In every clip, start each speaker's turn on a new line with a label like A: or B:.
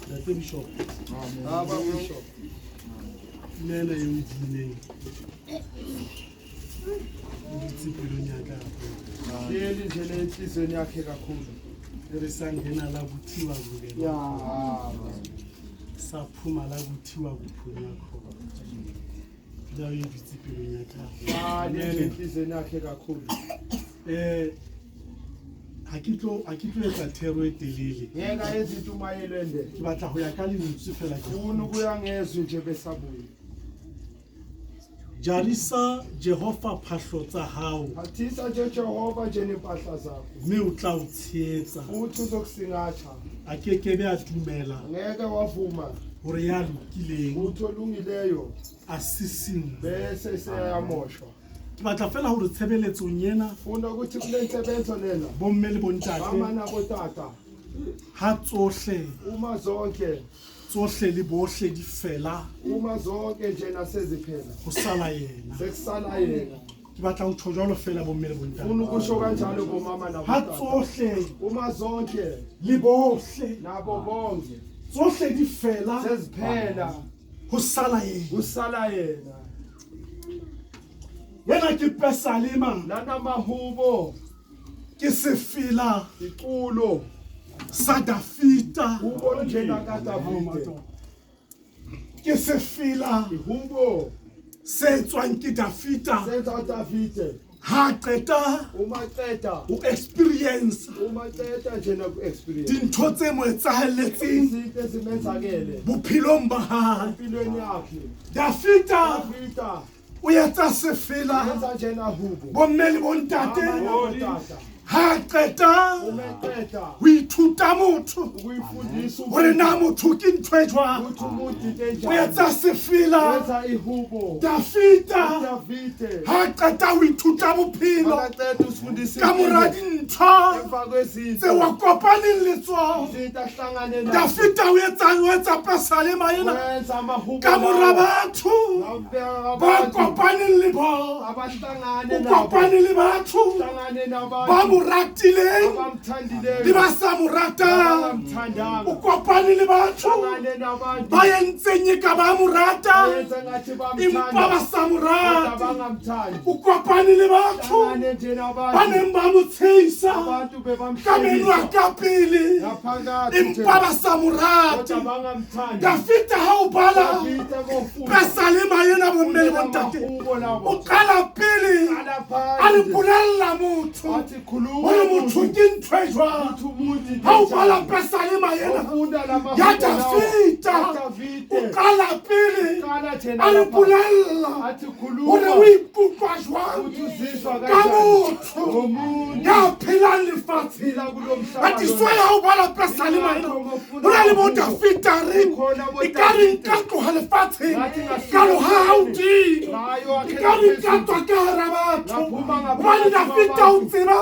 A: Ntate Bishop.
B: Baba Bishop.
A: Pina ena eo e bineng e dutse pelong ya ka haholo.
B: Hleli nje le enhliziyweni yakhe kakhulu.
A: E re sangena la kuthiwa kungena
B: Ya.
A: saphuma la kuthiwa kuphunywa khona. Pina eo e dutse pelong ya ka haholo.
B: Hlali nje enhliziyweni yakhe kakhulu.
A: Ha ke tlo etsa thero e telele.
B: Ngeke ayenze intshumayelo ende.
A: Ke batla ho ya ka lentswe fela ke
B: Funa ukuya ngezwi nje besabuya.
A: Jarisa Jehova phahlo tsa hao
B: Phathisa nje Jehova nje nempahla zakho.
A: mme o tla o tshehetsa.
B: Futhi uzokusingatha.
A: A ke ke be a dumela
B: Ngeke wavuma
A: hore ya lokileng
B: uthi olungileyo
A: a sisinngwe.
B: bese seyamoshwa.
A: Ke batla fela hore tshebeletsong ena
B: Funa ukuthi kule nsebenzo lena
A: bomme le bontate
B: mama nabotata
A: ha tsohle
B: uma zonke
A: tsohle le bohle di fela
B: uma zonke nje naseziphela
A: ho sala yena.
B: sekusala yena.
A: Ke batla ho tjho jwalo fela bomme le bontate.
B: Funa ukusho kanjalo bomama
A: Ha
B: nabotata.
A: tsohle
B: Uma zonke
A: le bohle
B: nabo bonke
A: tsohle di fela
B: seziphela
A: ho sala yena.
B: kusala yena.
A: Yena ke pesalema
B: Lana mahubo
A: ke sefela
B: iculo
A: sa Dafita.
B: hubo njena kaDavide
A: Ke sefela
B: ihubo
A: se tswang ke Dafita
B: senza uDavide
A: ha qeta
B: uma qeda
A: ho experience
B: uma qeda njena ku-experience
A: dintho tse mo etsahelletseng
B: izinto ezimenzakele
A: bophelong ba hae.
B: empilweni yakhe.
A: Dafita
B: Davida
A: o etsa sefela
B: yenza njena hubo
A: bomme le bontate
B: Mama nabotata
A: ha qeta
B: uma qeda
A: ho ithuta motho
B: ukuyifundisa
A: hore na motho ke ntho e jwang.
B: ukuthi umuntu into
A: O
B: enjani
A: etsa sefela
B: wenza ihubo
A: Dafita
B: Davide
A: ha qeta ho ithuta bophelo
B: makaqeda usifundisa
A: ka mora dintho
B: emva
A: tse
B: kwezinto
A: wa kopaneng le tsona.
B: izinto ahlangane nazo
A: Dafita o etsang o etsa pesalema ena
B: wenza amahubo
A: ka mora
B: lawa.
A: batho
B: Ngawubeka
A: ba
B: abantu
A: kopaneng le bona.
B: abahlangane
A: O
B: nabo
A: kopane le batho
B: hlangane
A: ba
B: nabantu
A: mo ratileng
B: abamthandileyo
A: le ba sa mo ratang.
B: abangamthandanga
A: O kopane le batho
B: hlangane nabantu
A: ba entseng e ka ba mo rata
B: benza ngathi
A: empa ba
B: bamthanda
A: sa mo
B: kodwa
A: rate.
B: bangamthandi
A: O kopane le batho
B: hlangane nje
A: ba
B: nabantu
A: neng ba mo tshehisa
B: abantu
A: ka meno a
B: bebamhlekisa
A: ka pele
B: ngaphakathi nje
A: empa ba sa mo rate.
B: kodwa bangamthandi
A: Dafita ha o bala
B: Davide kofunda
A: pesalema ena bomme le bontate
B: amahubo labo
A: o qala pele
B: qala
A: a re
B: phansi
A: bolella motho
B: athi khuluma
A: hore motho ke ntho e jwang.
B: uthi umuntu into
A: Ha o
B: enjani.
A: bala pesalema ena
B: Ufunda lamahubo
A: ya
B: lawa.
A: Dafita
B: Ya
A: o
B: Davide
A: qala pele
B: qala thina
A: a re
B: lapha.
A: bolella
B: athi
A: hore
B: khuluma
A: o ikutlwa jwang
B: uthi uzizwa
A: ka
B: kanjani
A: motho
B: ngomuntu
A: ya phelang lefatsheng.
B: phila kulo mhlaba
A: A tiswa ya ho bala pesalema ena ho na le bo Dafita reng ekare nka tloha lefatsheng ka lo haha hodimo, ekare nka tswa ka hara batho hobane Dafita o tseba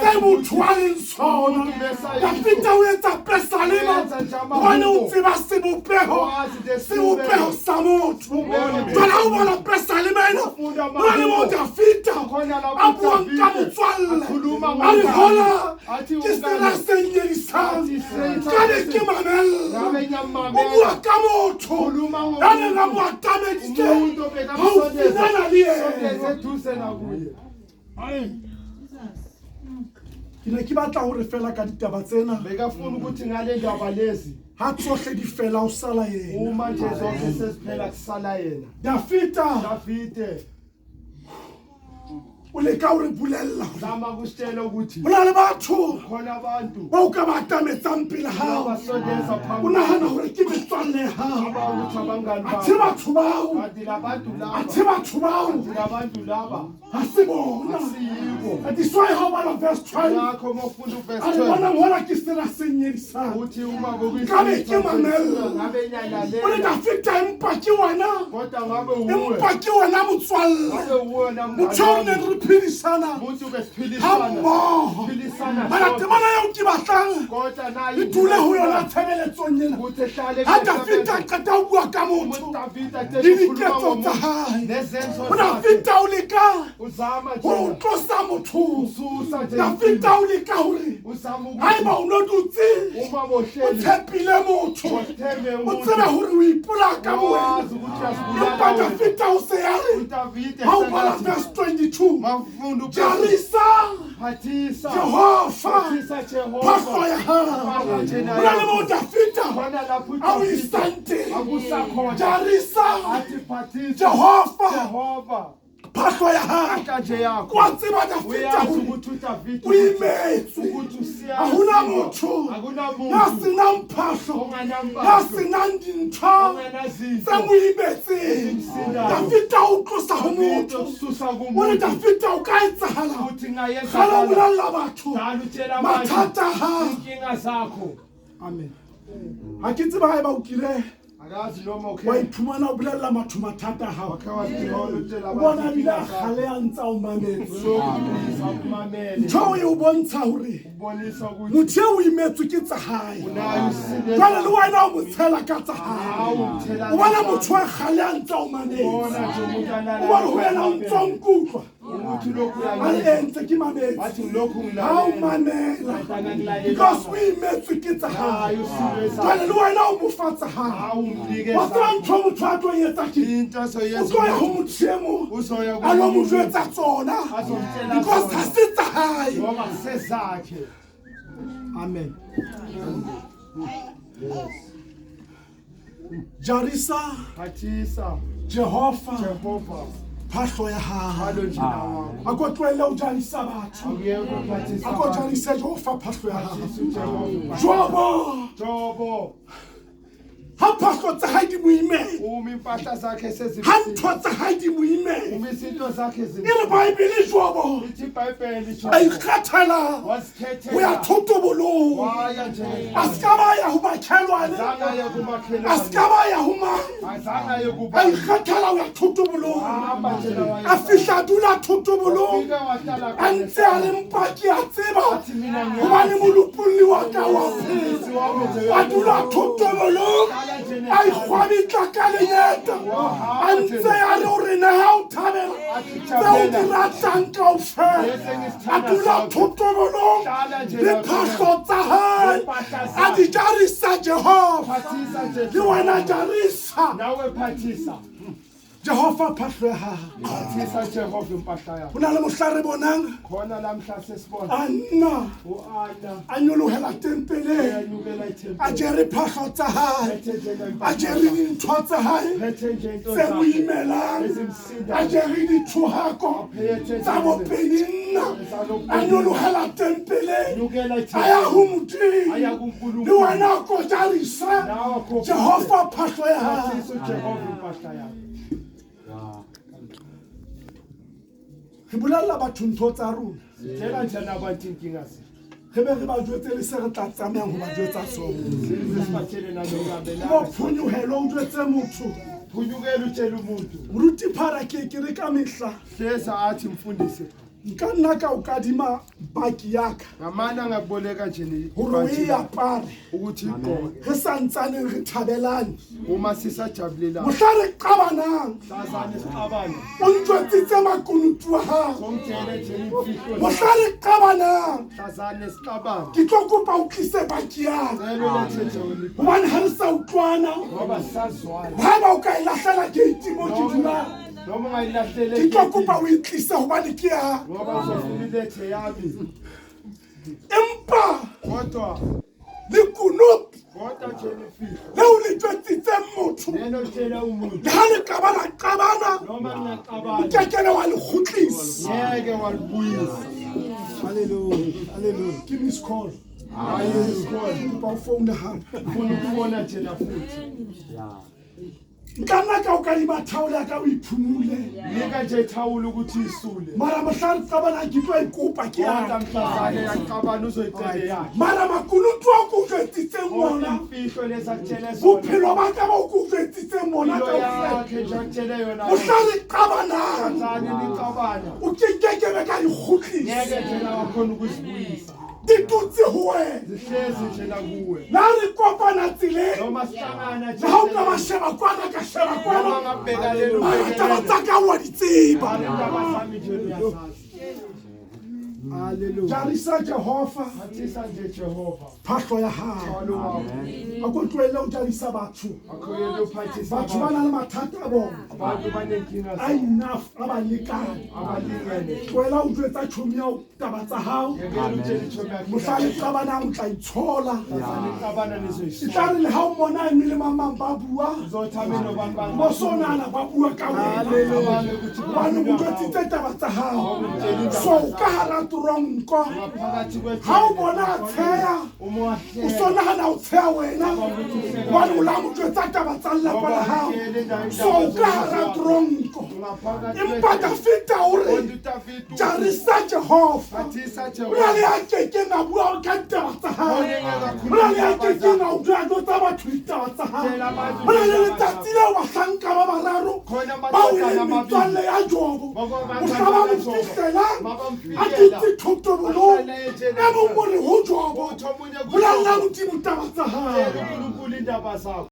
A: se motho a leng sona. Dafita o etsa pesalema hobane o tseba sebopeho sa motho. Jwale ha o bala pesalema ena ho na le mo Dafita a buang ka motswalle a re hola ke sera se nyedisang ka be ke mamella. O bua ka motho ya neng a mo atameditse
B: umuntu
A: haufinyana le yena.
B: obekamusondeze eduze nakuye.
A: Ke ne ke batla hore fela ka ditaba tsena
B: Bekafuna ukuthi ngale ndaba lezi
A: ha tsohle di fela o sala yena.
B: uma nje zonke seziphela kusala yena.
A: Dafita
B: Davide
A: o leka ho re bolella hore
B: zama kusitshela ukuthi
A: ho na le batho
B: khona abantu
A: bao ka ba atametsang pele hao
B: abasondeza
A: o
B: phambi
A: nahana hore ke metswalle ya hao.
B: aba ukuthi abangani
A: Athe
B: babo
A: batho bao
B: kanti labantu laba
A: athe batho bao
B: kanti labantu laba
A: ha se bona.
B: asiyibo.
A: That is why ha o bala verse 12
B: Ngakho uma ufunda uverse
A: a re
B: 12
A: bonang hola ke sera se nyedisang
B: uthi uma
A: Nkabe ke mamella.
B: ngabe
A: O re
B: nyalalela
A: Dafita empa ke wena
B: kodwa ngabe uwe
A: empa ke wena motswalle
B: ngabe uwona
A: motho eo re neng re phedisana
B: umuntu
A: ha
B: besiphilisana
A: mmoho.
B: philisana
A: Mara temana eo ke batlang
B: kodwa naye
A: e dule ho yona tshebeletsong ena.
B: ukuthi ehlale
A: Ha Dafita a qeta ho bua ka motho
B: uDavida
A: le diketso tsa hae,
B: nezenzo
A: o
B: zakhe
A: Dafita o leka
B: uzama
A: ho
B: nje
A: tlosa mothong.
B: ususa nje
A: Dafita o leka hore
B: uzama
A: haeba
B: ukuthi
A: o no dutse
B: uma Noma
A: O
B: bohleli
A: tshepile motho,
B: uthembe
A: o
B: umuntu
A: tsebe hore o ipolaya ka bowena.
B: wazi ukuthi uyazibulala
A: Empa
B: wena.
A: Dafita o se a re
B: uDavide
A: ha o bala
B: sengathi
A: verse 22,
B: mafunda
A: jarisa
B: phathisa
A: Jehova
B: phathisa
A: phahlo
B: Jehova
A: ya hao.
B: Phahlo njena
A: Ho na le
B: yakho.
A: moo Dafita
B: khona lapho
A: a o
B: uDavide
A: isang teng.
B: akusakhona
A: Jarisa
B: athi phathisa
A: Jehova
B: Jehova
A: phahlo ya hao.
B: phahla nje yakho
A: Wa tseba Dafita
B: uyazi
A: hore
B: ukuthi uDavide
A: o imetswe.
B: ukuthi usiyazi
A: Ha hona motho ya
B: akunamuntu
A: senang phahlo, ya
B: onganampahlo
A: senang dintho tse
B: onganazinto
A: mo imetseng.
B: Ezimsindayo.
A: Dafita o tlosa ho
B: Dafide
A: motho.
B: ukususa
A: O re
B: kumuntu
A: Dafita o ka etsahala
B: ukuthi
A: kgale o
B: ngayenzakala
A: bolella batho
B: dala utshela abantu
A: mathata a hao.
B: inkinga zakho
A: Amen. Ha ke tsebe haeba o kile
B: akazi noma
A: wa
B: ukhe
A: iphumana o bolella batho mathata a hao.
B: wakhe wazithola utshela
A: O bona
B: abantu
A: ebile a
B: inkinga zakho.
A: kgale a ntse a o mametse.
B: Uzokulisa ukumamele
A: Ntho eo e o bontsha hore
B: ubonisa ukuthi
A: motho eo o imetswe ke tsa hae.
B: unayo usinetsa
A: Jwale le wena o mo tshela ka tsa hae.
B: hawu umthela
A: O bona motho wa kgale a ntse a o mametse.
B: bona nje umuntu
A: O bona ho yena o ntso o nkutlwa.
B: ukuthi lokhu
A: A re
B: uyangizwa
A: e ntse ke mametse.
B: wathi lokhu
A: Ha o
B: ngilalela
A: mamela. Because o imetswe ke tsa hae.
B: hayi usinetsa
A: Jwale le wena o mo fa tsa hae.
B: hawu umnikeza
A: Wa tseba ntho motho a tlo e etsa ke
B: into
A: o
B: azoyenza
A: tlo ya ho motho e mong
B: uzoya
A: a lo mo
B: kumuntu
A: jwetsa tsona
B: azomtshela
A: because
B: zona.
A: ha se tsa hae.
B: ngoba sezakhe
A: Amen. Jarisa
B: phathisa
A: Jehova
B: Jehova
A: phahlo ya hao.
B: halo njena wakho
A: A ko tlohelle ho jarisa batho.
B: akuyeke ukuphathisa
A: A ko
B: abantu.
A: jarise Jehova phahlo ya hao.
B: Phathisa uJehova
A: Jobo
B: Jobo
A: ha phahlo tsa hae di mo imela.
B: uma impahla zakhe
A: Ha
B: sezimsile
A: ntho tsa hae di mo imela.
B: uma izinto zakhe
A: E
B: zimsile
A: re Baebele Jobo
B: ithi iBhayibheli
A: a
B: Jobo
A: ikgathela ho ya
B: wazikhethela
A: thotobolong.
B: waya nje
A: A se ka ba ya ho makhelwane.
B: azange aye
A: A se
B: kumakhelwane
A: ka ba ya ho mang.
B: azange aye
A: A
B: kubani
A: ikgathela ho ya thotobolong.
B: hamba nje
A: A
B: waya
A: fihla a dula thotobolong.
B: fika wahlala
A: A ntse a le mpa ke a tseba
B: athi mina
A: hobane
B: ngiyazi
A: molopolli wa ka wa phela.
B: wami nje
A: A dula thotobolong. A ikgwabitla ka lenyeta. A ntse a re o re na ha o thabela tseo di ratang kaofela. A dula thotobolong le phahlo tsa hae. A di jarisa Jehova.
B: phathisa nje
A: Le wena jarisa
B: nawe phathisa
A: Jehova phahlo ya hao.
B: phathisa Jehova impahla yakho
A: Ho na le mohla re bonang
B: khona lamhla sesibona
A: Anna
B: u-Anna
A: a nyolohela tempeleng
B: uyanyukela
A: a
B: ithempeli
A: jere phahlo tsa hae
B: phethe njena
A: a
B: impahla
A: jere dintho tsa hae
B: phethe nje into
A: tse mo
B: zakhe
A: imelang a
B: ezimsindayo
A: jere dithohako
B: phethe
A: tsa bopeninna a nyolohela tempeleng
B: nyukela
A: a ya ho
B: ithempeli
A: Modimo
B: aya
A: le
B: kuNkulunkulu
A: wena a ko jarisa
B: nawe akho
A: Jehova phahlo ya hae.
B: phathisa uJehova impahla yakho
A: Re bolella batho ntho tsa rona
B: sitshela njani abantu inkinga zethu
A: re be re ba jwetse le se re tla tsamayang ho ba jwetsa sona.
B: size sibatshele
A: Bo
B: nalokuhambelana
A: phonyohelo o jwetse motho
B: phunyukela utshele umuntu
A: moruti phara ke ke re ka mehla
B: hleza athi mfundisi
A: nka nna ka o kadima baki ya ka
B: ngamane angakuboleka nje ne-
A: hore o
B: ibhantshi
A: e
B: lakho
A: apare
B: ukuthi igqoke
A: re sa ntsaneng re thabelane
B: uma sisajabulelana
A: mohla re qabanang
B: hlazane sixabane
A: o ntjwetsitse makunutu a hao
B: songitshele nje imfihlo
A: mohla re qabanang
B: hlazane sixabane
A: ke tlo kopa o tlise baki ya ka
B: cela ulethe nje wena ibhantshi
A: hobane ha re sa utlwana
B: ngoba sisazwana
A: haeba o ka e lahlela gate mo ke dulang
B: noma ungayilahlele
A: ke tlo kopa o e tlise hobane ke ya
B: ngoba uzofuna ilethe yami
A: empa
B: kodwa
A: lekunutu
B: kodwa nje imfihlo
A: leo le jwetsitseng motho
B: lena utshela umuntu
A: le ha le qabana qabana
B: noma
A: o
B: ningaqabani
A: kekele wa le kgutlisa
B: ngeke walibuyisa
A: Hallelujah, hallelujah. Ke miss call.
B: hayi isikhona
A: Kopa o foune hape.
B: ufuna ukufona nje na futhi
A: Nka nna ka o kadima thaole ya ka o iphumule.
B: nika nje ithawula ukuthi isule
A: Mara mohla re qabanang ke tlo e kopa ke
B: kodwa
A: ya ka.
B: mhlazane yaqabana uzoyicele yakhe
A: Mara makunutu ao ke o jwetsitseng
B: kodwa
A: ona,
B: imfihlo lezi akutshele zona
A: bophelo ba ka bo ke o jwetsitseng ona
B: impilo
A: kaofela.
B: yakhe nje akutshele yona
A: Mohla re qabanang,
B: mhlazane niqabana
A: o ke nkekebe ka e kgutlisa.
B: ngeke nje la wakhona ukuzibuyisa
A: Di dutse ho wena.
B: zihlezi nje la kuwe
A: Le ha re kopana tseleng,
B: noma sihlangana nje
A: le ha o ka ba sheba kwana ka sheba
B: noma
A: kwana,
B: ngabheka lelo
A: mara taba tsa ka wa di tseba.
B: indaba zami nje uyazazi. Hallelujah.
A: Jarisa Jehova
B: Phathisa nje Jehova.
A: phahlo ya hao.
B: Thwalo wakho.
A: A ko tlohelle ho jarisa batho.
B: Akhoyele uphathisa.
A: Batho ba na le mathata a bona.
B: Abantu banenkinga
A: A
B: zabo.
A: enough, a ba lekane.
B: Abalingene.
A: Tlohela ho jwetsa tjhomi ya hao taba tsa hao.
B: Yekela utshele itshomi yakho.
A: Mohla le qabanang o tla itshola.
B: Sasane
A: E
B: nizoyiswa.
A: tla re le ha o mmona a eme le mang mang ba bua,
B: Uzothi ame nobani bani.
A: bo so nahana ba bua ka wena.
B: Abanye ukuthi
A: Hobane o jwetsitse taba tsa hao. So o ka hara toronko.
B: Ngaphakathi kwethu.
A: Ha o bona a tsheha,
B: Uma
A: o
B: wahleka.
A: so nahana o tsheha wena. Hobane o la mo jwetsa taba tsa lelapa la hao. So o ka hara toronko.
B: Ngaphakathi
A: Empa
B: kwethu.
A: Dafita o re,
B: Kodwa uDavide uthi,
A: jarisa Jehova.
B: Phathisa
A: O na le
B: Jehova.
A: a kekeng a bua ka ditaba tsa hao. O na le a kekeng a utlwa tsa batho ditaba tsa hao. Ho na le letsatsi leo bahlanka ba bararo bao e leng metswalle ya Jobo, mohla ba mo fihlelang a dutse thotobolong, e mong o re ho Jobo, bolella Modimo taba tsa hao.
B: Tshela uNkulunkulu indaba zakho.